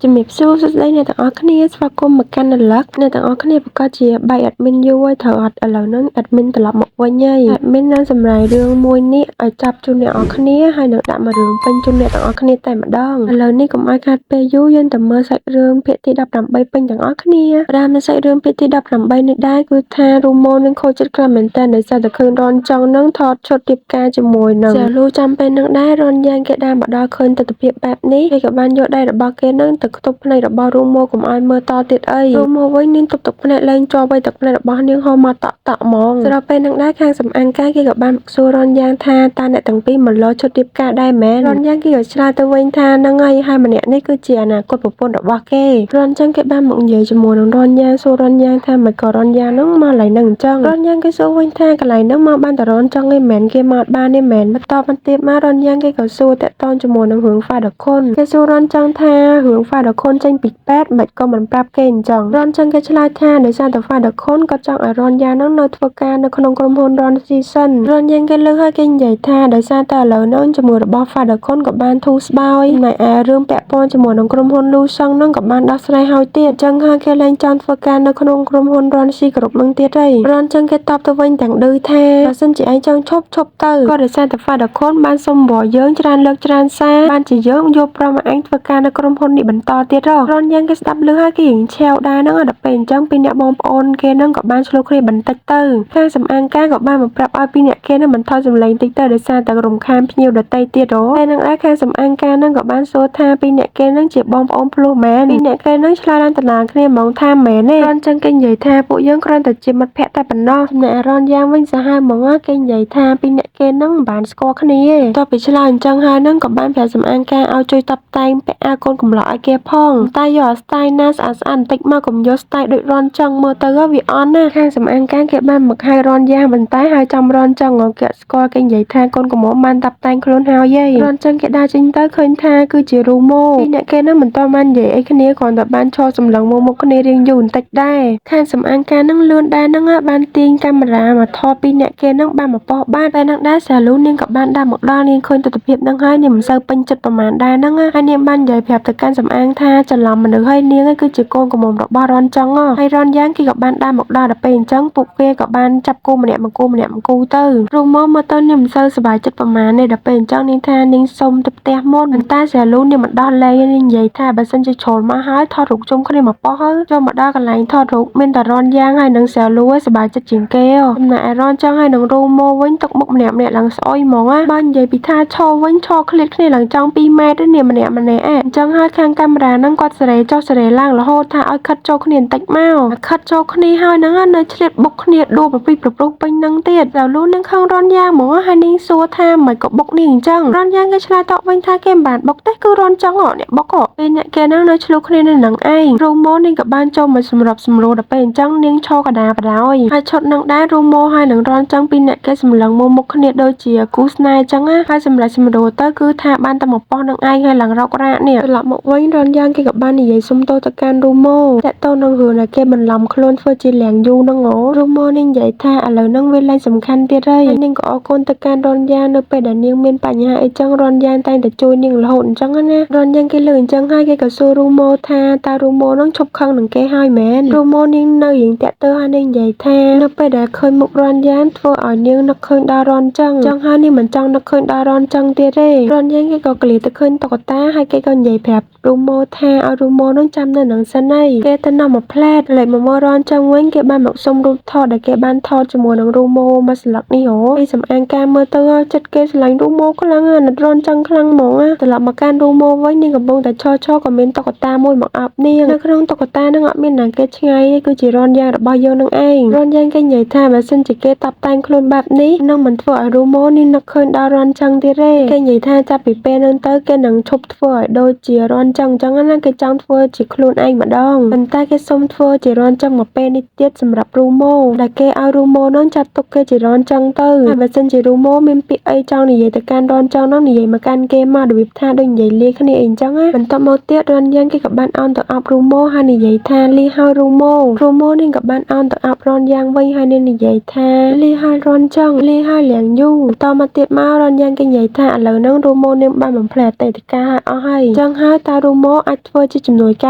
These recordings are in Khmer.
ជំរាបសួរសួស្តីអ្នកទាំងអស់គ្នាស្វាគមន៍មកកាន់ Nalak អ្នកទាំងអស់គ្នាប្រកាសជាបែក admin យូរហើយត្រូវអត់ឥឡូវហ្នឹង admin ត្រឡប់មកវិញហើយ admin នឹងសម្រាយរឿងមួយនេះឲ្យចាប់ជូនអ្នកអស់គ្នាហើយនឹងដាក់មួយរឿងពេញជូនអ្នកទាំងអស់គ្នាតែម្ដងឥឡូវនេះកុំឲ្យខាតពេលយូរយើងទៅមើលសាច់រឿងភាគទី18ពេញទាំងអស់គ្នាតាមនៅសាច់រឿងភាគទី18នេះដែរគឺថារូម៉ូនឹងខូចចិត្តខ្លាំងមែនតើដោយសារតែឃើញរនចង់នឹងថតឈុតរៀបការជាមួយនឹងសាលូចាំពេលនឹងដែររនយ៉ាងគេដើរមកដល់ឃើញទស្សនភាពបែបនេះគេក៏បានយកដៃរបស់គេនឹងទៅខ្ទប់ភ្នែករបស់រូម៉ូកុំឲ្យមើលតទៀតអីរូម៉ូវិញនាងទប់ទឹកភ្នែកលែងជាប់ໄວទឹកភ្នែករបស់នាងហូរមកតក់តក់ហ្មងស្របពេលនឹងដែរខាងសំអាងកាយគេក៏បានសួររនយ៉ាងថាតើអ្នកទាំងពីរមកលោឈុតរៀបការដែរមែនរនយ៉ាងគេក៏ឆ្លើយទៅវិញថាហ្នឹងហើយហើយម្នាក់នេះគឺជាអនាគតប្រពន្ធរបស់គេរនចឹងគេបានមកនិយាយជាមួយនឹងរនយ៉ាងសួររនយ៉ាងថាមិនក៏រនយ៉ាងហ្នឹងមកកន្លែងហ្នឹងអញ្ចឹងរនយ៉ាងគេសួរវិញថាកន្លែងហ្នឹងមកបានតែរនចឹងឯងមែនគេមកបានទេមែនបន្តមកទៀតមករនយ៉ាងគេក៏សួរតាក់ទងជាមួយនឹងរឿងហ្វាដខុនគេសួររនចឹងថារឿងហ្វាដខុនចេញពីពេទ្យមិនក៏មិនប្រាប់គេអញ្ចឹងរនចឹងគេឆ្លើយថាដោយសារតែហ្វាដខុនក៏ចង់ឲ្យរនយ៉ាងហ្នឹងនៅធ្វើការនៅក្នុងក្រុមហ៊ុនរនស៊ីសិនរនយ៉ាងគេលើកឲ្យគេនិយាយថាដោយសារតែឥឡូវហ្នឹងជាមួយរបស់ហ្វាដខុនក៏បានធូរស្បើយចំណែកឯរឿងពាក់ព័ន្ធជាមួយនឹងក្រុមហ៊ុនលូសឹងហ្នឹងក៏បានដោះស្រាយហើយទៀតចឹងហើយគេលែងចង់ធ្វើការនៅក្នុងក្រុមហ៊ុនរនស៊ីគ្រប់នឹងទៀតហើយរនចឹងគេតបទៅវិញទាំងឌឺថាបើសិនជាឯងចង់ឈប់ឈប់ទៅក៏ដោយសារតែហ្វាដខុនបានសុំបរយើងច្រើនលើកច្រើនសារបានជាយើងយកព្រមឲ្យឯងធ្វើការនៅក្រុមហ៊ុននេះបន្តទៀតហ៎រនយ៉ាងគេស្ដាប់ឮហើយគេរៀងឆាវដែរហ្នឹងដល់ពេលអញ្ចឹងពីអ្នកបងប្អូនគេហ្នឹងក៏បានឆ្លោះគ្នាបន្តិចទៅខាងសំអាងការក៏បានមកប្រាប់ឲ្យពីអ្នកគេហ្នឹងបន្ថយសម្លេងតិចទៅដោយសារតែរំខានភ្ញៀវដទៃទៀតហ៎ហើយនឹងដែរខាងសំអាងការហ្នឹងក៏បានសួរថាពីអ្នកគេហ្នឹងជាបងប្អូនភ្លោះមែនពីអ្នកគេហ្នឹងឆ្លើយឡើងតំណាងគ្នាហ្មងថាមែនទេរនចឹងគេនិយាយថាពួកយើងគ្រាន់តែជាមិត្តភក្តិតែប៉ុណ្ណោះចំណែករនយ៉ាងវិញសាហាវហ្មងគេនិយាយថាពីអ្នកគេហ្នឹងមិនបានស្គាល់គ្នាទេតទៅពីឆ្លើយអញ្ចឹងហើយហ្នឹងក៏បានប្រាប់សំអាងការឲ្យជួយតបតែងពាក់អាវកូនកំឡោកឲ្យគេផងតែយកអា style ណាស្អាតស្អាតបន្តិចមកកុំយក style ដូចរនចឹងមើលទៅវាអន់ណាខាងសំអាងការគេបានមកហៅរនយ៉ាងប៉ុន្តែហើយចំរនចឹងគេស្គាល់គេនិយាយថាកូនកំមុំបានតាប់តែងខ្លួនហើយហីរនចឹងគេដើរចេញទៅឃើញថាគឺជារូម៉ូពីអ្នកគេហ្នឹងមិនតបាននិយាយអីគ្នាគ្រាន់តែបានឈរសម្លឹងមកមុខគ្នារៀងយូរបន្តិចដែរខាងសំអាងការហ្នឹងលឿនដែរហ្នឹងបានទាញកាមេរ៉ាមកថតពីអ្នកគេហ្នឹងបានមកប៉ោះបានតែនឹងដែរសាលូនាងក៏បានដើរមកដល់នាងឃើញទស្សនភាពហ្នឹងហើយនាងមិនសូវពេញចិត្តប្រហែលដែរហ្នឹងហើយនាងបាននិយាយប្រាប់ទៅកាន់សំអាងថាច្រឡំមនុស្សហើយនាងគឺជាកូនកំមុំរបស់រនចឹងហើយរនយ៉ាងគេក៏បានដើរមកដល់ដល់ពេលអញ្ចឹងពួកគេក៏បានចាប់គូម្នាក់មួយគូម្នាក់មួយគូទៅរូមកមើលទៅនាងមិនសូវសប្បាយចិត្តប្រហែលទេដល់ពេលអញ្ចឹងនាងថានាងសុំទៅផ្ទះមុនប៉ុន្តែសាលូនាងមិនដោះលែងនាងនិយាយថាបើសិនជាជ្រុលមកហើយថតរូបជុំគ្នាមកប៉ោះហើយចូលមកដល់កន្លែងថតរូបមានតែរនយ៉ាងហើយនឹងសាលូសប្បាយចិត្តជាងគេចំណែកឯរនចឹងហើយនឹងរូម៉ូវិញទឹកមុខម្នាក់ម្នាក់ឡើងស្អុយហ្មងណាបើនិយាយពីថាឈរវិញឈរឃ្លាតគ្នាឡើងចង់2ម៉ែត្រនេះម្នាក់ម្នាក់អញ្ចឹងហើយខាងកាមេរ៉ាហ្នឹងគាត់សេរីចុះសេរីឡើងរហូតថាឲ្យខិតចូលគ្នាបន្តិចមកខិតចូលគ្នាហើយហ្នឹងនៅឆ្លៀតបុកគ្នាដួលប្រពីប្រព្រុសពេញហ្នឹងទៀតដល់លូនឹងខឹងរនយ៉ាងហ្មងហើយនាងសួរថាមិនក៏បុកនាងអញ្ចឹងរនយ៉ាងគេឆ្លើយតបវិញថាគេមិនបានបុកទេគឺរនចឹងអ្នកបុកពេលអ្នកគេហ្នឹងនៅឆ្លោះគ្នានៅនឹងឯងរូម៉ូនាងក៏បានចូលមកសម្របសម្រួលដល់ពេលអញ្ចឹងនាងឈរកដាបដ ாய் ហើយឈុតនឹងដែររូម៉ូហើយនឹងរនចឹងពីអ្នកគេសម្លឹងមកមុខគ្នាដូចជាគូស្នេហ៍អញ្ចឹងណាហើយសម្រាប់សម្រួលទៅគឺថាបានតែមកប៉ោះនឹងឯងហើយឡើងរករ៉ានេះត្រឡប់មកវិញរនយ៉ាងគេក៏បាននិយាយសុំទោសទៅកាន់រូម៉ូតើតទៅនឹងរឿងដែលគេបន្លំខ្លួនធ្វើជាលៀងយូហ្នឹងរូម៉ូនេះនិយាយថាឥឡូវហ្នឹងវាលែងសំខាន់ទៀតហើយនាងក៏អរគុណទៅកាន់រនយ៉ាងនៅពេលដែលនាងមានបញ្ហាអីចឹងរនយ៉ាងតែងតែជួយនាងរហូតអញ្ចឹងណារនយ៉ាងគេលើអញ្ចឹងហើយគេក៏សួររូម៉ូថាតើរូម៉ូហ្នឹងឈប់ខឹងនឹងគេហើយមែនរូម៉ូនាងនៅរៀងតាក់ទើហើយនាងនិយាយថានៅពេលដែលឃើញមុខរនយ៉ាងធ្វើឲ្យនាងនឹកឃើញដល់រនចឹងចឹងហើយនាងមិនចង់នឹកឃើញដល់រនចឹងទៀតទេរនយ៉ាងគេក៏ក្លៀទៅឃើញតុក្កតាហើយគេក៏និយាយប្រាប់រូម៉ូថាឲ្យរូម៉ូនឹងចាំនៅនឹងសិនហើយគេទៅនាំមកផ្លែតលេខមកមករនចឹងវិញគេបានមកសុំរូបថតដែលគេបានថតជាមួយនឹងរូម៉ូមួយស្លឹកនេះហ៎ពីសំអាងការមើលទៅចិត្តគេស្រឡាញ់រូម៉ូខ្លាំងណាស់រនចឹងខ្លាំងហ្មងត្រឡប់មកកាន់រូម៉ូវិញនាងកំពុងតែឈរឈរក៏មានតុក្កតាមួយមកអបនាងនៅក្នុងតុក្កតានឹងអត់មានណាគេឆ្ងាយទេគឺជារនយ៉ាងរបស់យើងនឹងឯងរនយ៉ាងគេនិយាយថាបើសិនជាគេតាប់តែងខ្លួនបែបនេះនឹងមិនធ្វើឲ្យរូម៉ូនេះនឹកឃើញដល់រនចឹងទៀតទេគេនិយាយថាចាប់ពីពេលហ្នឹងទៅគេនឹងឈប់ធ្វើឲ្យដូចជារនចឹងចឹងណាគេចង់ធ្វើជាខ្លួនឯងម្ដងប៉ុន្តែគេសុំធ្វើជារនចឹងមកពេលនេះទៀតសម្រាប់រូម៉ូដែលគេឲ្យរូម៉ូនឹងចាត់ទុកគេជារនចឹងទៅហើយបើសិនជារូម៉ូមានពាក្យអីចង់និយាយទៅកាន់រនចឹងនោះនិយាយមកកាន់គេមករបៀបថាដូចនិយាយលាគ្នាអីចឹងណាបន្ទាប់មកទៀតរនយ៉ាងគេក៏បានអោនទៅអប់រូម៉ូហើយនិយាយថាលីហើយរូម៉ូរូម៉ូនេះក៏បានអោនទៅអប់រនយ៉ាងវិញហើយនាងនិយាយថាលីហើយរនចឹងលីហើយលៀងយូបន្តមកទៀតមករនយ៉ាងគេនិយាយថាឥឡូវហ្នឹងរូម៉ូនាងបានបំផ្លែអតីតកាលហើយអស់ហើយចឹងហើយតើរូម៉ូ ម៉ូអាចធ្វើជាជំនួយក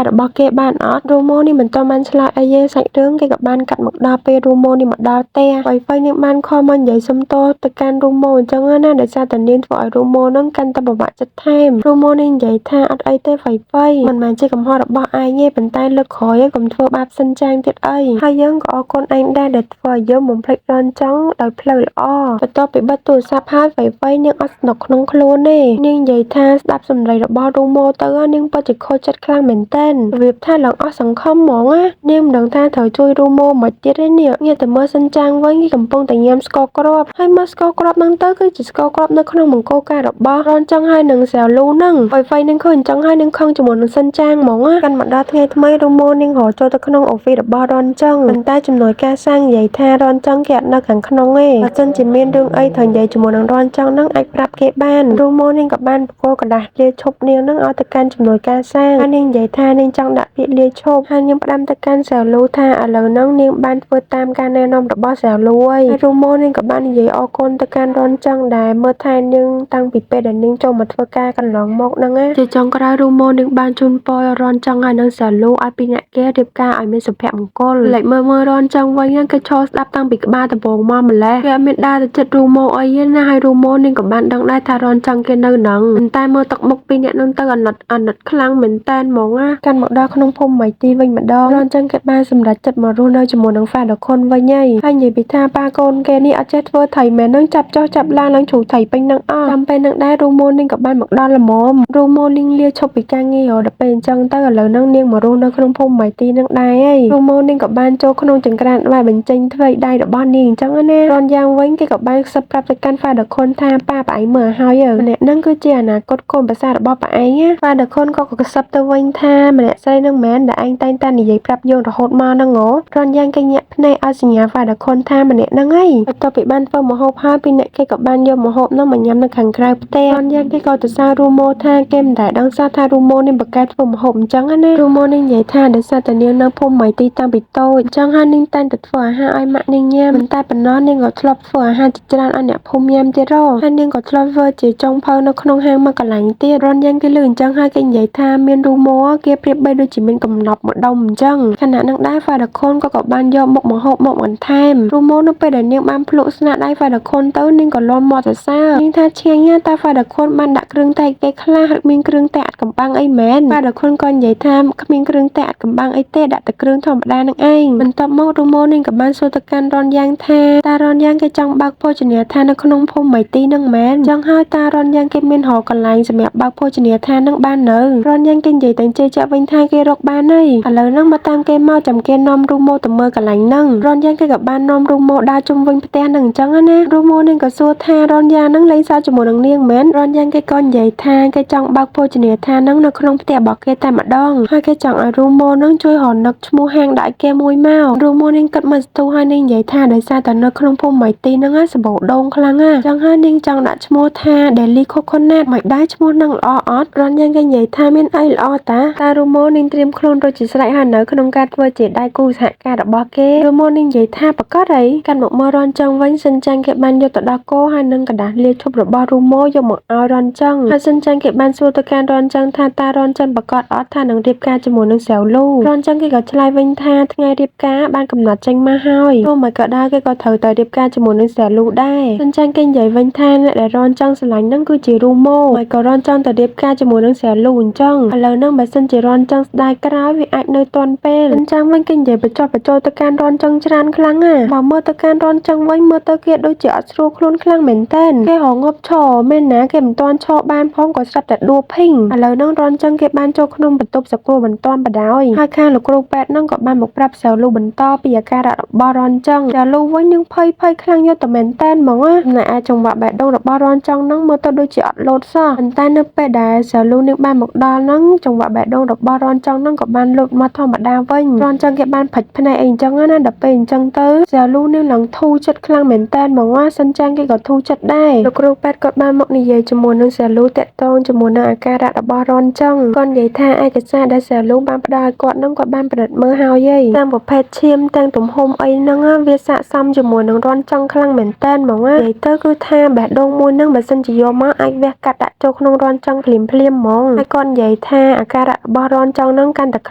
ាររបស់គេបានអត់រូម៉ូនេះមិនទាន់បានឆ្លើយអីទេសាច់រឿងគេក៏បានកាត់មកដល់ពេលរូម៉ូនេះមកដល់ផ្ទះហ្វៃហ្វៃនាងបានខំមកនិយាយសុំទោសទៅកាន់រូម៉ូអញ្ចឹងណាដោយសារតែនាងធ្វើឲ្យរូម៉ូនឹងកាន់តែពិបាកចិត្តថែមរូម៉ូនេះនិយាយថាអត់អីទេហ្វៃហ្វៃមិនមែនជាកំហុសរបស់ឯងទេប៉ុន្តែលើកក្រោយកុំធ្វើបាបសិនចាងទៀតអីហើយយើងក៏អរគុណឯងដែរដែលធ្វើឲ្យយើងបំភ្លេចរនចង់ដោយផ្លូវល្អបន្ទាប់ពីបិទទូរស័ព្ទហើយហ្វៃហ្វៃនាងអត់ស្នុកក្នុងខ្លួនទេនាងនិយាយថាស្ដាប់សម្ដីរបស់រូម៉ូទៅនាងពិតជាខូចចិត្តខ្លាំងមែនទែនរបៀបថាឡើងអស់សង្ឃឹមហ្មងណានាងមិនដឹងថាត្រូវជួយរូម៉ូមិនទៀតទេនេះងាកទៅមើលសិនចាងវិញគេកំពុងតែញ៉ាំស្ករគ្រាប់ហើយមើលស្ករគ្រាប់ហ្នឹងទៅគឺជាស្ករគ្រាប់នៅក្នុងមង្គលការរបស់រនចង់ហើយនឹងសែលូហ្នឹងហ្វៃហ្វៃនឹងឃើញអញ្ចឹងហើយនឹងខឹងជាមួយនឹងសិនចាងហ្មងណាកាន់មកដល់ថ្ងៃថ្មីរូម៉ូនាងរកចូលទៅក្នុងអូហ្វីសរបស់រនចង់ប៉ុន្តែជំនួយការសាងនិយាយថារនចង់គេអត់នៅខាងក្នុងទេបើសិនជាមានរឿងអីត្រូវនិយាយជាមួយនឹងរនចង់ហ្នឹងអាចប្រាប់គេបានរូម៉ូនាងក៏បានបកគោក្រដាសលាឈប់នាងហ្នឹងឲ្យទៅកាន់ជំនួយការសាងហើយនាងនិយាយថានាងចង់ដាក់ពាក្យលាឈប់ហើយនាងផ្ដាំទៅកាន់សែលូថាឥឡូវហ្នឹងនាងបានធ្វើតាមការណែនាំរបស់សែលូហើយហើយរូម៉ូនាងក៏បាននិយាយអរគុណទៅកាន់រនចង់ដែលមើលថែនាងតាំងពីពេលដែលនាងចូលមកធ្វើការកន្លងមកហ្នឹងណាជាចុងក្រោយរូម៉ូនាងបានជូនពររនចង់ហើយនឹងសែលូឲ្យពីអ្នកគេរៀបការឲ្យមានសុភមង្គលលេចមើលមើលរនចង់វិញគេឈរស្ដាប់តាំងពីក្បាលដំបូងមកម្លេះគេអត់មានដើរទៅចិត្តរូម៉ូអីទេណាហើយរូម៉ូនាងក៏បានដឹងដែរថារនចង់គេនៅហ្នឹងប៉ុន្តែមើលទឹកមុខពីអ្នកហ្នឹងទៅអាណិតអាណិតខ្លាំងមែនតែនហ្មងណាកាន់មកដល់ក្នុងភូមិមីទីវិញម្ដងរនចង់គេបានសម្រេចចិត្តមករស់នៅជាមួយនឹងហ្វាដខុនវិញហើយហើយនិយាយពីថាប៉ាកូនគេនេះអត់ចេះធ្វើថៃមែនហ្នឹងចាប់ចុះចាប់ឡើងឡើងជ្រូកថៃពេញហ្នឹងអស់តាមពេលហ្នឹងដែររូម៉ូនាងក៏បានមកដល់ល្មមរូម៉ូនាងលាឈប់ពីការងាររហូតដល់ពេលអញ្ចឹងទៅឥឡូវហ្នឹងនាងមករស់នៅក្នុងភូមិមីទីហ្នឹងដែរហើយរូម៉ូនាងក៏បានចូលក្នុងចង្ក្រានបាយបញ្ចេញធ្វើដៃរបស់នាងអញ្ចឹងណារនយ៉ាងវិញគេក៏បានខ្សឹបប្រាប់ទៅកាន់ហ្វាដខុនថាប៉ាប្អែងមើលឲ្យហើយម្នាក់ហ្នឹងគឺជាអនាគតកូនប្រសារបស់ប្អែងណាហ្វាដខុនក៏ខ្សឹបទៅវិញថាម្នាក់ស្រីហ្នឹងមែនដែលឯងតែងតែនិយាយប្រាប់យើងរហូតមកហ្នឹងហ៎រនយ៉ាងគេញាក់ភ្នែកឲ្យសញ្ញាហ្វាដខុនថាម្នាក់ហ្នឹងហើយបន្ទាប់ពីបានធ្វើម្ហូបហើយពីអ្នកគេក៏បានយកម្ហូបហ្នឹងមកញ៉ាំនៅខាងក្រៅផ្ទះរនយ៉ាងគេក៏ទៅសាររូម៉ូថាគេមិនដែលដឹងសោះថារូម៉ូនេះបកកែធ្វើម្ហូបអញ្ចឹងណារូម៉ូនេះនិយាយថាដោយសារតែនាងនៅភូមិមីទីតាំងពីតូចអញ្ចឹងហើយនាងតែងតែធ្វើអាហារឲ្យម៉ាក់នាងញ៉ាំមិនតែប៉ុណ្ណោះនាងក៏ធ្លាប់ធ្វើអាហារជាច្រើនឲ្យអ្នកភូមិញ៉ាំទៀតហ៎ហើយនាងក៏ធ្លាប់ធ្វើជាចុងភៅនៅក្នុងហាងមួយកន្លែងទៀតរនយ៉ាងគេលឺអញ្ចឹងហើយគេនិយាយថាមានរូម៉ូគេប្រៀបបីដូចជាមានកំណប់មួយដុំអញ្ចឹងខណៈនឹងដែរហ្វាដាខុនក៏បានយកមុខម្ហូបមកបន្ថែមរូម៉ូនៅពេលដែលនាងបានភ្លក់ស្នាដៃហ្វាដាខុនទៅនាងក៏លន់មាត់សរសើរនាងថាឆ្ងាញ់ណាស់តែហ្វាដាខុនបានដាក់គ្រឿងតែគេខ្លះឬមានគ្រឿងតែអត់កំបាំងអីមែនហ្វាដាខុនក៏និយាយថាគ្មានគ្រឿងតែអត់កំបាំងអីទេដាក់តែគ្រឿងធម្មតានឹងឯងបន្ទាប់មករូម៉ូនាងក៏បានសួរទៅកាន់រនយ៉ាងថាតារនយ៉ាងគេចង់បើកភោជនីយដ្ឋាននៅក្នុងភូមិមីទីនឹងមែនចង់ហើយតារនយ៉ាងគេមានរកកន្លែងសម្រាប់បើកភោជនីយដ្ឋាននឹងបាននៅរនយ៉ាងគេនិយាយទាំងជឿជាក់វិញថាគេរកបានហើយឥឡូវហ្នឹងមកតាមគេមកចាំគេនាំរូម៉ូទៅមើលកន្លែងហ្នឹងរនយ៉ាងគេក៏បាននាំរូម៉ូដើរជុំវិញផ្ទះហ្នឹងអញ្ចឹងណារូម៉ូនាងក៏សួរថារនយ៉ាងហ្នឹងលេងសើចជាមួយនឹងនាងមែនរនយ៉ាងគេក៏និយាយថាគេចង់បើកភោជនីយដ្ឋានហ្នឹងនៅក្នុងផ្ទះរបស់គេតែម្ដងហើយគេចង់ឲ្យរូម៉ូហ្នឹងជួយរនឹកឈ្មោះហាងដាក់គេមួយមករូម៉ូនាងគិតមកស្ទុះហើយនាងនិយាយថាដោយសារតែនៅក្នុងភូមិមីទីហ្នឹងសម្បូរដូងខ្លាំងណាចឹងហើយនាងចង់ដាក់ឈ្មោះថា Daily Coconut មិនដែរឈ្មោះនឹងល្អអត់រនយ៉ាងគេនិយាយថាមានអីល្អតាតារូម៉ូនាងត្រៀមខ្លួនរួចជាស្រេចហើយនៅក្នុងការធ្វើជាដៃគូសហការរបស់គេរូម៉ូនាងនិយាយថាប្រកាសអីកាន់មកមើលរនចង់វិញសិនចាញ់គេបានយកទៅដល់គោហើយនឹងក្រដាសលាឈប់របស់រូម៉ូយកមកឲ្យរនចង់ហើយសិនចាញ់គេបានសួរទៅកាន់រនចង់ថាតារនចង់ប្រកាសអត់ថានឹងរៀបការជាមួយនឹងសែវលូរនចង់គេក៏ឆ្លើយវិញថាថ្ងៃរៀបការបានកំណត់ចេញមកហើយព្រោះមិនក៏ដែរគេក៏ត្រូវតែរៀបការជាមួយនឹងសែលូដែរសិនចាញ់គេនិយាយវិញថាអ្នកដែលរនចង់ស្រឡាញ់នឹងគឺជារូម៉ូមិនក៏រនចង់ទៅរៀបការជាមួយនឹងសែលូអញ្ចឹងឥឡូវហ្នឹងបើសិនជារនចង់ស្ដាយក្រោយវាអាចនៅទាន់ពេលសិនចាញ់វិញគេនិយាយបញ្ចុះបញ្ចូលទៅកាន់រនចង់ច្រើនខ្លាំងណាបើមើលទៅកាន់រនចង់វិញមើលទៅគេដូចជាអត់ស្រួលខ្លួនខ្លាំងមែនតើគេរងប់ឈរមែនណាគេមិនទាន់ឈរបានផងក៏ស្រាប់តែដួលភីងឥឡូវហ្នឹងរនចង់គេបានចូលក្នុងបន្ទប់សង្គ្រោះបន្ទាន់បដ ாய் ហើយខាងលោកគ្រូពេទ្យហ្នឹងក៏បានមកប្រាប់សែលូបន្តពីអាការៈរបស់រនចង់សែលូវិញនឹងភ័យភ័យខ្លាំងយកតែមែនតែនហ្មងណាចំណែកឯចង្វាក់បេះដូងរបស់រនចង់ហ្នឹងមើលទៅដូចជាអត់លោតសោះប៉ុន្តែនៅពេលដែលសែលូនឹងបានមកដល់ហ្នឹងចង្វាក់បេះដូងរបស់រនចង់ហ្នឹងក៏បានលោតមកធម្មតាវិញរនចង់គេបានផិចភ្នែកអីអញ្ចឹងណាដល់ពេលអញ្ចឹងទៅសែលូនឹងឡើងធូរចិត្តខ្លាំងមែនតែនហ្មងណាសិនចាងគេក៏ធូរចិត្តដែរលោកគ្រូពេទ្យក៏បានមកនិយាយជាមួយនឹងសែលូតាក់ទងជាមួយនឹងអាការៈរបស់រនចង់គាត់និយាយថាឯកសារដែលសែលូបានផ្ដល់ឲ្យគាត់នឹងគាត់បានពិនិត្យមើលហើយឯងទាំងប្រភេទឈាមទាំងទំហំអីហ្នឹងវាស័ក្តិសមជាមួយនឹងរនចង់ខ្លាំងមែនតែនហ្មងណានិយាយទៅគឺថាបេះដូងមួយហ្នឹងបើសិនជាយកមកអាចវះកាត់ដាក់ចូលក្នុងរនចង់ភ្លាមភ្លាមហ្មងហើយគាត់និយាយ យាយថាអាការៈរបស់រនចង់ហ្នឹងកាន់តែខ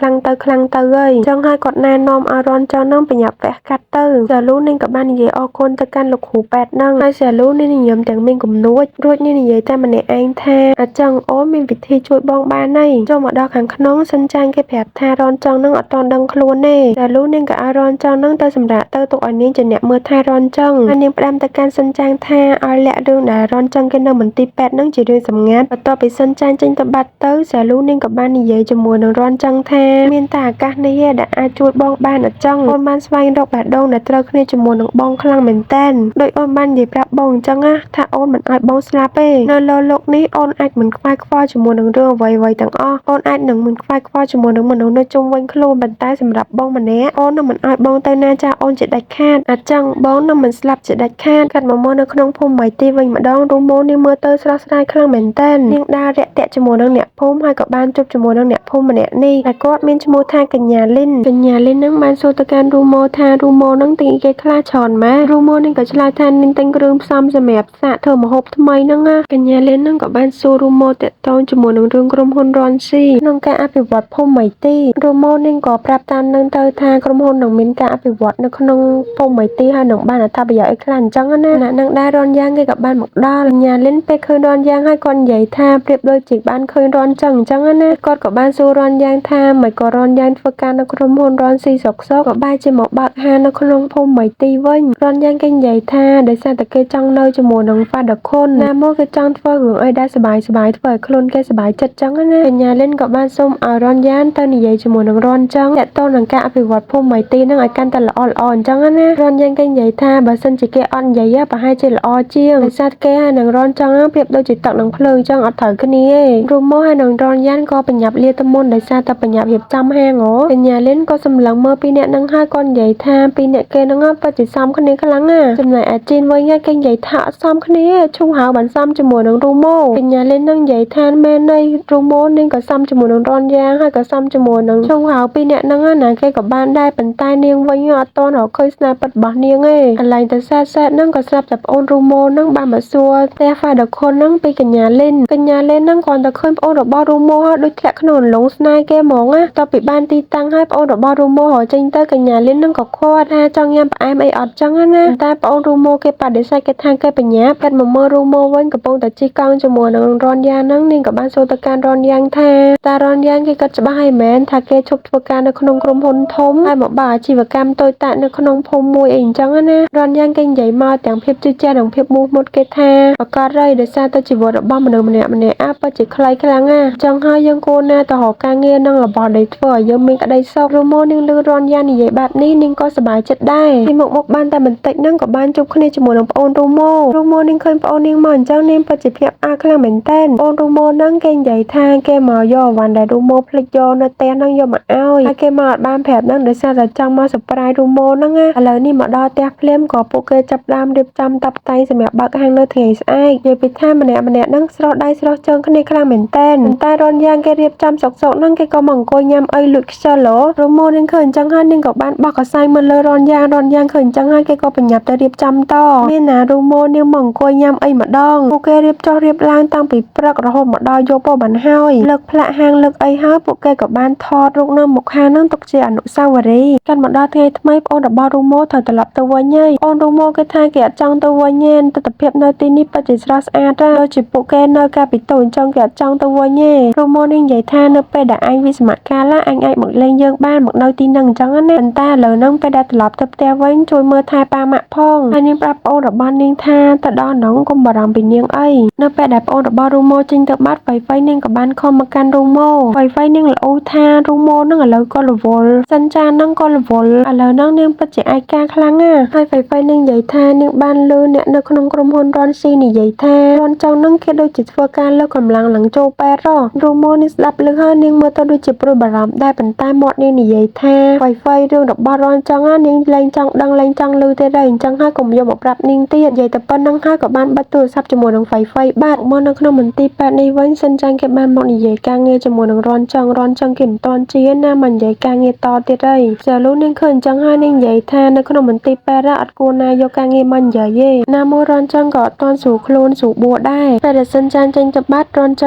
្លាំងទៅខ្លាំងទៅហើយចង់ឲ្យគាត់ណែនាំឲ្យរនចង់ហ្នឹងប្រញាប់វះកាត់ទៅសាលូនាងក៏បាននិយាយអរគុណទៅកាន់លោកគ្រូពេទ្យហ្នឹងហើយសាលូនាងញញឹមទាំងមានគំនួចរួចនាងនិយាយតែម្នាក់ឯងថាអញ្ចឹងអូនមានវិធីជួយបងបានហើយចូលមកដល់ខាងក្នុងសិនចាងគេប្រាប់ថារនចង់ហ្នឹងអត់ទាន់ដឹងខ្លួនទេសាលូនាងក៏ឲ្យរនចង់ហ្នឹងទៅសម្រាកទៅទុកឲ្យនាងជាអ្នកមើលថែរនចង់ហើយនាងផ្ដាំទៅកាន់សិនចាងថាឲ្យលាក់រឿងដែលរនចង់គេនៅមន្ទីរពេទ្យហ្នឹងជារឿងសម្ងាត់បន្ទាប់ពីសិនចាងចេញទៅបាត់ទៅសាលូនាងក៏បាននិយាយជាមួយនឹងរនចង់ថាមានតែឱកាសនេះឯងដែលអាចជួយបងបានអញ្ចឹងអូនបានស្វែងរកបេះដូងដែលត្រូវគ្នាជាមួយនឹងបងខ្លាំងមែនតើដោយអូនបាននិយាយប្រាប់បងអញ្ចឹងណាថាអូនមិនឲ្យបងស្លាប់ទេនៅលើលោកនេះអូនអាចមិនខ្វាយខ្វល់ជាមួយនឹងរឿងអ្វីៗទាំងអស់អូនអាចនឹងមិនខ្វាយខ្វល់ជាមួយនឹងមនុស្សនៅជុំវិញខ្លួនប៉ុន្តែសម្រាប់បងម្នាក់អូននឹងមិនឲ្យបងទៅណាចាអូនជាដាច់ខាតអញ្ចឹងបងនឹងមិនស្លាប់ជាដាច់ខាតកាត់មកមកនៅក្នុងភូមិមីទីវិញម្ដងរូម៉ូនាងមើលទៅស្រស់ស្រាយខ្លាំងមែនតើនាងដើររាក់ទាក់ជាមួយនឹងអ្នកភូមិហើយក៏បានជួបជាមួយនឹងអ្នកភូមិម្នាក់នេះដែលគាត់មានឈ្មោះថាកញ្ញាលីនកញ្ញាលីននឹងបានសួរទៅកាន់រូម៉ូថារូម៉ូនឹងទិញគេខ្លះច្រើនម៉េចរូម៉ូនឹងក៏ឆ្លើយថានាងទិញគ្រឿងផ្សំសម្រាប់សាកធ្វើម្ហូបថ្មីហ្នឹងណាកញ្ញាលីននឹងក៏បានសួររូម៉ូតាក់ទងជាមួយនឹងរឿងក្រុមហ៊ុនរ៉នស៊ីក្នុងការអភិវឌ្ឍភូមិមីទីរូម៉ូនាងក៏ប្រាប់តាមនឹងទៅថាក្រុមហ៊ុននឹងមានការអភិវឌ្ឍនៅក្នុងភូមិមីទីហើយនឹងបានអត្ថប្រយោជន៍អីខ្លះអញ្ចឹងណាអ្នកនឹងដែររនយ៉ាងគេក៏បានមកដល់កញ្ញាលីនពេលឃើញរនយ៉ាងហើយគាត់និយាយថាប្រៀបដូចជាបានឃើញរនចឹងអញ្ចឹងណាគាត់ក៏បានសួររនយ៉ាងថាមិនក៏រនយ៉ាងធ្វើការនៅក្រុមហ៊ុនរនស៊ីសុកសុកក៏បែរជាមកបើកហាងនៅក្នុងភូមិមីទីវិញរនយ៉ាងគេនិយាយថាដោយសារតែគេចង់នៅជាមួយនឹងហ្វាដខុនណាមកគេចង់ធ្វើរឿងអីដែលសบายសบายធ្វើឲ្យខ្លួនគេសบายចិត្តចឹងណាកញ្ញាលិនក៏បានសុំឲ្យរនយ៉ាងទៅនិយាយជាមួយនឹងរនចឹងតាក់ទងនឹងការអភិវឌ្ឍភូមិមីទីនឹងឲ្យកាន់តែល្អល្អអញ្ចឹងណារនយ៉ាងគេនិយាយថាបើសិនជាគេអត់និយាយប្រហែលជាល្អជាងដោយសារគេហើយនឹងរនចឹងប្រៀបដូចជាទឹកនឹងភ្លើងចឹងអត់ត្រូវគ្នាទេរូម៉ូហើយនឹងរនយ៉ាងក៏បញ្ញាប់លាទៅមុនដោយសារតែបញ្ញាប់រៀបចំហាងហ៎កញ្ញាលិនក៏សម្លឹងមើលពីអ្នកនឹងហើយក៏និយាយថាពីអ្នកគេនឹងពិតជាសមគ្នាខ្លាំងណាចំណែកអាជីនវិញគេនិយាយថាអត់សមគ្នាឈូហៅបានសមជាមួយនឹងរូម៉ូកញ្ញាលិននឹងនិយាយថាមែននៃរូម៉ូនាងក៏សមជាមួយនឹងរនយ៉ាងហើយក៏សមជាមួយនឹងឈូហៅពីអ្នកនឹងណាគេក៏បានដែរប៉ុន្តែនាងវិញអត់តន់រកឃើញស្នេហ៍ពិតរបស់នាងទេកន្លែងទៅសែតសែតនឹងក៏ស្រាប់តែប្អូនរូម៉ូនឹងបានមកសួរផ្ទះហ្វាដខុននឹងពីកញ្ញាលិនកញ្ញាលិននឹងគ្រាន់តែឃើញប្អូនរបស់រូម៉ូហើយដូចធ្លាក់ក្នុងអន្លង់ស្នេហ៍គេហ្មងណាតទៅពីបានទីតាំងហើយប្អូនរបស់រូម៉ូរកចេញទៅកញ្ញាលិននឹងក៏ខាត់ថាចង់ញ៉ាំផ្អែមអីអត់ចឹងណាតែប្អូនរូម៉ូគេបដិសេធគេថាគេបញ្ញាកាត់មកមើលរូម៉ូវិញកំពុងតែជិះកង់ជាមួយនឹងរនយ៉ាងហ្នឹងនាងក៏បានសួរទៅកាន់រនយ៉ាងថាតារនយ៉ាងគេគាត់ច្បាស់ហើយមែនថាគេឈប់ធ្វើការនៅក្នុងក្រុមហ៊ុនធំហើយមកបើអាជីវកម្មតូចតាចនៅក្នុងភូមិមួយអីអញ្ចឹងណារនយ៉ាងគេនិយាយមកទាំងភាពជឿជាក់និងភាពមោះមុតគេថាប្រកាសហើយដោយសារតែជីវិតរបស់មនុស្សម្នាក់ម្នាក់អាពិតជាខ្លីខ្លាំងណាចង់ហើយយើងគួរណាទៅរកការងារនិងរបស់ដែលធ្វើឲ្យយើងមានក្តីសុខរូម៉ូនាងលឺរនយ៉ាងនិយាយបែបនេះនាងក៏សប្បាយចិត្តដែរពីមុខមុខបានតែបន្តិចហ្នឹងក៏បានជួបគ្នាជាមួយនឹងប្អូនរូម៉ូរូម៉ូនាងឃើញប្អូននាងមកអញ្ចឹងនាងពិតជាភ្ញាក់ផ្អើលខ្លាំងមែនតើប្អូនរូម៉ូហ្នឹងគេនិយាយថាគេមកយកអវ៉ាន់ដែលរូម៉ូភ្លេចយកនៅផ្ទះហ្នឹងយកមកឲ្យហើយគេមកអត់បានប្រាប់ហ្នឹងដោយសារតែចង់មក surprise រូម៉ូហ្នឹងណាឥឡូវនេះមកដល់ផ្ទះភ្លាមក៏ពួកគេចាប់ដើមរៀបចំតាប់តែងសម្រាប់បើកហាងនៅថ្ងៃស្អែកនិយាយពីថាម្នាក់ម្នាក់ហ្នឹងស្រស់ដៃស្រស់ជើងគ្នាខ្លាំងមែនតើតែរនយ៉ាងគេរៀបចំសុកសុកហ្នឹងគេក៏មកអង្គុយញ៉ាំអីលួចខ្ជិលហ៎រូម៉ូនាងឃើញអញ្ចឹងហើយនាងក៏បានបោះកសែងមកលើរនយ៉ាងរនយ៉ាងឃើញអញ្ចឹងហើយគេក៏បញ្ញាប់ទៅរៀបចំតមានណារូម៉ូនាងមកអង្គុយញ៉ាំអីម្ដងពួកគេរៀបចុះរៀបឡើងតាំងពីព្រឹករហូតមកដល់យប់បានហើយលើកផ្លាកហាងលើកអីហើយពួកគេក៏បានថតរូបនៅមុខហាងហ្នឹងទុកជាអនុស្សាវរីយ៍កាន់មកដល់ថ្ងៃថ្មីប្អូនរបស់រូម៉ូត្រូវត្រឡប់ទៅវិញហើយប្អូនរូម៉ូគេថាគេអត់ចង់ទៅវិញទេទិដ្ឋភាពនៅទីនេះពិតជាស្រស់ស្អាតណាស់ដូចជាពួកគេនៅកាលពីតូចអញ្ចឹងគេអត់ចង់ទៅវិញទេរូម៉ូនេះនិយាយថានៅពេលដែលឯងវិស្មកាលអញអាចមកលេងយើងបានមកនៅទីហ្នឹងអញ្ចឹងណាប៉ុន្តែឥឡូវហ្នឹងពេលដែលត្រឡប់ទៅផ្ទះវិញជួយមើលថែប៉ាម៉ាក់ផងហើយនាងប្រាប់ប្អូនរបស់នាងថាទៅដល់ហ្នឹងកុំបារម្ភពីនាងអីនៅពេលដែលប្អូនរបស់រូម៉ូចេញទៅបាត់ហ្វៃហ្វៃនាងក៏បានខំមកកាន់រូម៉ូហ្វៃហ្វៃនាងល្អថារូម៉ូហ្នឹងឥឡូវក៏រវល់សិនចាហ្នឹងក៏រវល់ឥឡូវហ្នឹងនាងពិតជាឯកាខ្លាំងណាស់ហើយហ្វៃហ្វៃនាងនិយាយថានាងបានលឺអ្នកនៅក្នុងក្រុមហ៊ុនរនស៊ីនិយាយថារនចង់ហ្នឹងគេដូចជាធ្វើការលើកកម្លាំងឡើងចូលពេទ្យហ៎រូម៉ូនាងស្ដាប់លឺហើយនាងមើលទៅដូចជាព្រួយបារម្ភដែរប៉ុន្តែមាត់នាងនិយាយថាហ្វៃហ្វៃរឿងរបស់រនចង់នាងលែងចង់ដឹងលែងចង់លឺទេដែរអញ្ចឹងហើយកុំយកមកប្រាប់នាងទៀតនិយាយតែប៉ុណ្្នឹងហើយក៏បានបិទទូរស័ព្ទជាមួយនឹងហ្វៃហ្វៃបាត់មកនៅក្នុងមន្ទីរពេទ្យនេះវិញសិនចាញ់គេបានមកនិយាយការងារជាមួយនឹងរនចង់រនចង់គេមិនតន់ជាណាមកនិយាយការងារតទៀតហើយចាលូនាងឃើញអញ្ចឹងហើយនាងនិយាយថានៅក្នុងមន្ទីរពេទ្យអត់គួរណាយកការងារមកនិយាយទេណាមួយរនចង់ក៏អត់តន់ស្រួលខ្លួនស្រួលបួដែរពេលដែលសិនចាញ់ចេញទៅបាត់រនច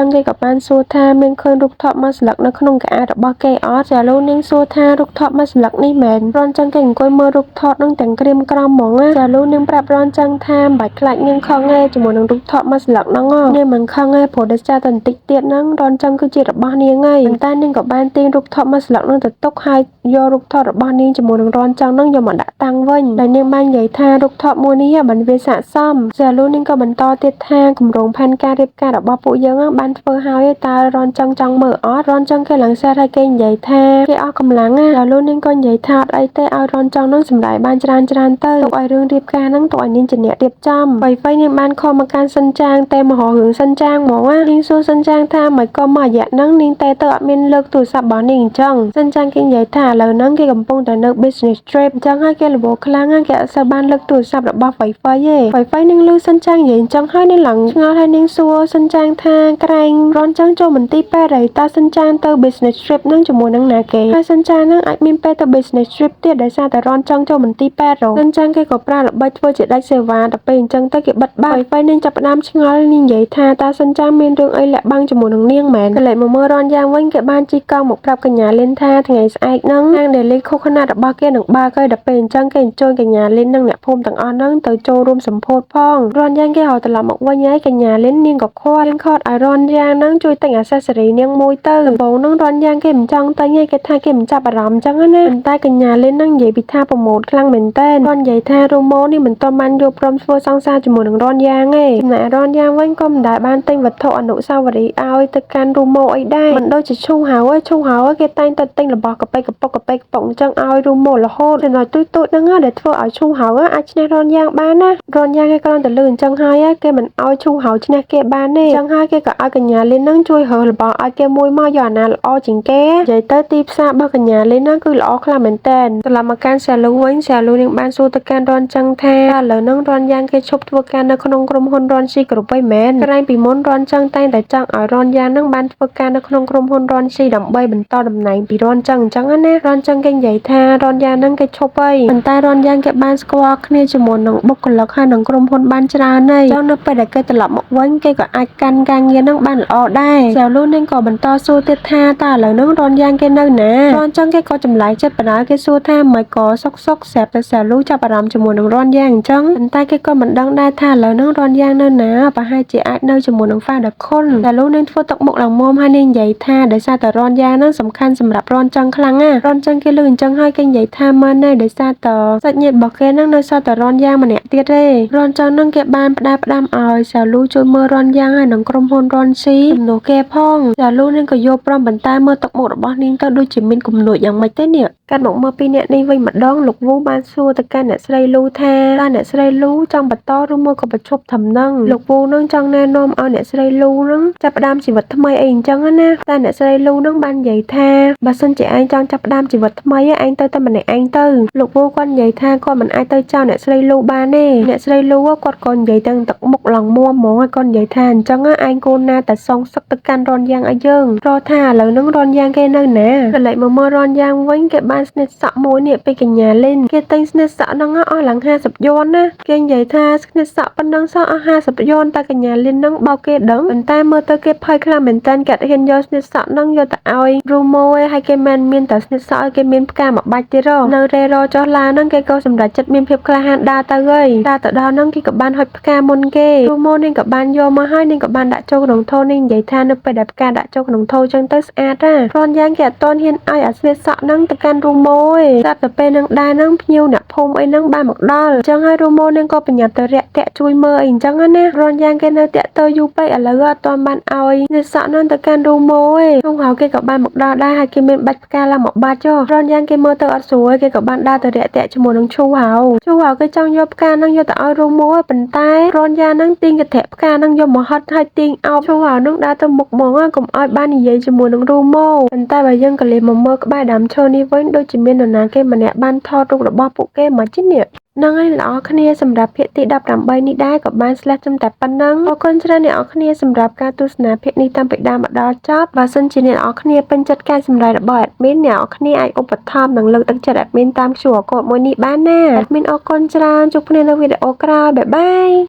ង់គេក៏បានសួរថា ថាមានឃើញរូបថតមួយស្លឹកនៅក្នុងកៅអៅរបស់គេអត់ចាលូនាងសួរថារូបថតមួយស្លឹកនេះមែនរនចឹងគេអង្គុយមើលរូបថតនឹងទាំងក្រៀមក្រំហ្មងណាចាលូនាងប្រាប់រនចឹងថាមិនបាច់ខ្លាចនាងខឹងទេជាមួយនឹងរូបថតមួយស្លឹកហ្នឹងនាងមិនខឹងទេព្រោះដោយសារតែបន្តិចទៀតហ្នឹងរនចឹងគឺជារបស់នាងហើយប៉ុន្តែនាងក៏បានទាញរូបថតមួយស្លឹកហ្នឹងទៅទុកហើយយករូបថតរបស់នាងជាមួយនឹងរនចឹងហ្នឹងយកមកដាក់តាំងវិញដែលនាងបាននិយាយថារូបថតមួយនេះមិនវាស័ក្តិសមចាលូនាងក៏បន្តទៀតថាគម្រោងផែនការរៀបការរបស់ពួកយើងបានធ្វើហើយតើរនចឹងចង់មើលអត់រនចឹងគេឡើងសេះហើយគេនិយាយថាគេអស់កម្លាំងណាចាលូនាងក៏និយាយថាអត់អីទេឲ្យរនចឹងហ្នឹងសម្រាយបានច្រើនច្រើនទៅទុកឲ្យរឿងរៀបការហ្នឹងទុកឲ្យនាងជាអ្នករៀបចំអ្វីៗនាងបានខំមកកាន់សិនចាងតែមករករឿងសិនចាងហ្មងណានាងសួរសិនចាងថាមិនក៏មករយៈហ្នឹងនាងតែទៅអត់មានលើកទូរស័ព្ទរបស់នាងអញ្ចឹងសិនចាងគេនិយាយថាឥឡូវហ្នឹងគេកំពុងតែនៅ business trip អញ្ចឹងហើយគេរវល់ខ្លាំងណាស់គេអត់សូវបានលើកទូរស័ព្ទរបស់ហ្វៃហ្វៃទេហ្វៃហ្វៃនាងឮសិនចាងនិយាយអញ្ចឹងហើយនាងឡើងឆ្ងល់ហើយនាងសួរសិនចាងថាក្រែងរនចឹងចូលមន្ទីរពេទ្យហើយតើសិនចាងទៅ business trip ហ្នឹងជាមួយនឹងណាគេហើយសិនចាងហ្នឹងអាចមានពេលទៅ business trip ទៀតដោយសារតែរនចឹងចូលមន្ទីរពេទ្យរសិនចាងគេក៏ប្រើល្បិចធ្វើជាដាច់សេវាដល់ពេលអញ្ចឹងទៅគេបិទបាត់ហ្វៃហ្វៃនាងចាប់ផ្ដើមឆ្ងល់នាងនិយាយថាតើសិនចាងមានរឿងអីលាក់បាំងជាមួយនឹងនាងមែនកលេចមកមើលរនយ៉ាងវិញគេបានជិះកង់មកប្រាប់កញ្ញាលិនថាថ្ងៃស្អែកហ្នឹងហាង Daily Coconut របស់គេនឹងបើកហើយដល់ពេលអញ្ចឹងគេអញ្ជើញកញ្ញាលិននិងអ្នកភូមិទាំងអស់ហ្នឹងទៅចូលរួមសម្ពោធផងរនយ៉ាងគេហៅត្រឡប់មកវិញហើយកញ្ញាលិននាងក៏ខាត់នាងខាត់ឲ្យរនយ៉ាងហ្នឹងជួយទិញ accessory នាងមួយទៅដំបូងហ្នឹងរនយ៉ាងគេមិនចង់ទិញទេគេថាគេមិនចាប់អារម្មណ៍អញ្ចឹងណាប៉ុន្តែកញ្ញាលិនហ្នឹងនិយាយពីថាpromote ខ្លាំងមែនតើគាត់និយាយថារូម៉ូនេះមិនទាន់បានយល់ព្រមធ្វើសង្សារជាមួយនឹងរនយ៉ាងទេចំណែករនយ៉ាងវិញក៏មិនដែលបានទិញវត្ថុអនុស្សាវរីយ៍ឲ្យទៅកាន់រូម៉ូអីដែរមិនដូចជាឈូហៅទេឈូហៅគេតែងតែទិញរបស់កប៉ិកប៉ុកកប៉ិកប៉ុកអញ្ចឹងឲ្យរូម៉ូរហូតចំណុចទូចទូចហ្នឹងដែលធ្វើឲ្យឈូហៅអាចឈ្នះរនយ៉ាងបានណារនយ៉ាងគេគ្រាន់តែលឺអញ្ចឹងហើយគេមិនឲ្យឈូហៅឈ្នះគេបានទេអញ្ចឹងហើយគេក៏ឲ្យកញ្ញាលីនហ្នឹងជួយរើសរបស់ឲ្យគេមួយមកយកអាណាល្អជាងគេនិយាយទៅទីផ្សាររបស់កញ្ញាលីនហ្នឹងគឺល្អខ្លាំងមែនតើត្រឡប់មកកាន់សាលូវិញសាលូនឹងបានសួរទៅកាន់រនចឹងថាឥឡូវហ្នឹងរនយ៉ាងគេឈប់ធ្វើការនៅក្នុងក្រុមហ៊ុនរនស៊ីគ្រប់ហើយមែនក្រែងពីមុនរនចឹងតែងតែចង់ឲ្យរនយ៉ាងហ្នឹងបានធ្វើការនៅក្នុងក្រុមហ៊ុនរនស៊ីដើម្បីបន្តតំណែងពីរនចឹងអញ្ចឹងណារនចឹងគេនិយាយថារនយ៉ាងហ្នឹងគេឈប់ហើយប៉ុន្តែរនយ៉ាងគេបានស្គាល់គ្នាជាមួយនឹងបុគ្គលិកហើយនឹងក្រុមហ៊ុនបានច្រើនហើយចឹងនៅពេលដែលគេត្រឡប់មកវិញគេក៏អាចកាន់ការងារហ្នឹងបានល្អដែរចៅលូនាងក៏បន្តសួរទៀតថាតើឥឡូវហ្នឹងរនយ៉ាងគេនៅណារនចឹងគេក៏ចម្លែកចិត្តបណ្ដោយគេសួរថាមិនក៏សុកសុកស្រាប់តែសាលូចាប់អារម្មណ៍ជាមួយនឹងរនយ៉ាងអញ្ចឹងប៉ុន្តែគេក៏មិនដឹងដែរថាឥឡូវហ្នឹងរនយ៉ាងនៅណាប្រហែលជាអាចនៅជាមួយនឹងហ្វាដខុនសាលូនាងធ្វើទឹកមុខឡើងមុំហើយនាងនិយាយថាដោយសារតែរនយ៉ាងហ្នឹងសំខាន់សម្រាប់រនចឹងខ្លាំងណាស់រនចឹងគេលឺអញ្ចឹងហើយគេនិយាយថាមែនទេដោយសារតសាច់ញាតិរបស់គេហ្នឹងនៅសល់តែរនយ៉ាងម្នាក់ទៀតទេរនចឹងហ្នឹងគេបានផ្ដែផ្ដាំឲ្យសាលូជួយមើលរនយ៉ាងហើយនឹងក្រុមហ៊ុនរនស៊ីជំនួសគេផងសាលូនាងក៏យកព្រមប៉ុន្តែមើលទឹកមុខរបស់នាងទៅដូចជាមានគំនួចយ៉ាងម៉េចទេនេះកាត់មកមើលពីអ្នកនេះវិញម្ដងលោកវូបានសួរទៅកាន់អ្នកស្រីលូថាតើអ្នកស្រីលូចង់បន្តឬមួយក៏បញ្ឈប់ត្រឹមហ្នឹងលោកវូនឹងចង់ណែនាំឲ្យអ្នកស្រីលូនឹងចាប់ផ្ដើមជីវិតថ្មីអីអញ្ចឹងណាតែអ្នកស្រីលូនឹងបាននិយាយថាបើសិនជាឯងចង់ចាប់ផ្ដើមជីវិតថ្មីឯងទៅតែម្នាក់ឯងទៅលោកវូគាត់និយាយថាគាត់មិនអាចទៅចោលអ្នកស្រីលូបានទេអ្នកស្រីលូគាត់ក៏និយាយទាំងទឹកមុខឡើងមួហ្មងហើយគាត់និយាយថាអញ្ចឹងឯងកូនណាតែសងសឹកទៅកាន់រនយ៉ាងឲ្យយើងរកថាឥឡូវហ្នឹងរនយ៉ាងគេនៅណាកន្លែងមកមើលរនយ៉ាងវិញគេបានស្និតសក់មួយនេះពីកញ្ញាលិនគេទិញស្និតសក់ហ្នឹងអស់ឡើង50យន់ណាគេនិយាយថាស្និតសក់ប៉ុណ្ណឹងសោះអស់50យន់តែកញ្ញាលិនហ្នឹងបោកគេដឹងប៉ុន្តែមើលទៅគេភ័យខ្លាំងមែនតើគេអត់ហ៊ានយកស្និតសក់ហ្នឹងយកទៅឲ្យរូម៉ូឯងហើយគេមិនមានតែស្និតសក់ឲ្យគេមានផ្កាមួយបាច់ទៀតនៅរេរចុះឡានហ្នឹងគេក៏សម្រេចចិត្តមានភាពក្លាហានដើរទៅហើយដើរទៅដល់ហ្នឹងគេក៏បានហុចផ្កាមុនគេរូម៉ូនេះក៏បានយកមកហើយនេះក៏បានដាក់ចូលក្នុងថូនេះនិយាយថានៅពេលដែលផ្កាដាក់ចូលក្នុងថូចឹងទៅស្អាតណាគ្រាន់យ៉ាងគេអត់ទាន់ហ៊ានឲ្យអាស្និតសក់ហ្នឹងទៅកាន់រូម៉ូឯងស្រាប់តែពេលហ្នឹងដែរហ្នឹងភ្ញៀវអ្នកភូមិអីហ្នឹងបានមកដល់អញ្ចឹងហើយរូម៉ូនឹងក៏ប្រញាប់ទៅរាក់ទាក់ជួយមើលអីអញ្ចឹងណារនយ៉ាងគេនៅតាក់ទៅយូរពេកឥឡូវអត់ទាន់បានឲ្យស្និតសក់ហ្នឹងទៅកាន់រូម៉ូឯងក្នុងហៅគេក៏បានមកដល់ដែរហើយគេមានបាច់ផ្កាឡើងមកបាច់ចុះរនយ៉ាងគេមើលទៅអត់ស្រួលគេក៏បានដើរទៅរាក់ទាក់ជាមួយនឹងឈូហៅឈូហៅគេចង់យកផ្កាហ្នឹងយកទៅឲ្យរូម៉ូប៉ុន្តែរនយ៉ាងហ្នឹងទាញកធៈផ្កាហ្នឹងយកមកហត់ហើយទាញអោបឈូហៅហ្នឹងដើរទៅមុខហ្មងកុំឲ្យបាននិយាយជាមួយនឹងរូម៉ូប៉ុន្តែបើយើងក៏លេមកមើលក្បែរដើមឈើនេះវិញដូចជាមាននរណាគេម្នាក់បានថតរូបរបស់ពួកគេមកជិះនេះហ្នឹងហើយអ្នកនរគ្នាសម្រាប់ភាគទី18នេះដែរក៏បានស្លេះត្រឹមតែប៉ុណ្្នឹងអរគុណច្រើនអ្នកនរគ្នាសម្រាប់ការទស្សនាភាគនេះតាំងពីដើមមកដល់ចប់បើសិនជាអ្នកនរគ្នាពេញចិត្តការសម្ដែងរបស់ admin អ្នកនរគ្នាអាចឧបត្ថម្ភនិងលើកទឹកចិត្ត admin តាម QR code មួយនេះបានណា admin អរគុណច្រើនជួបគ្នានៅវីដេអូក្រោយ bye bye.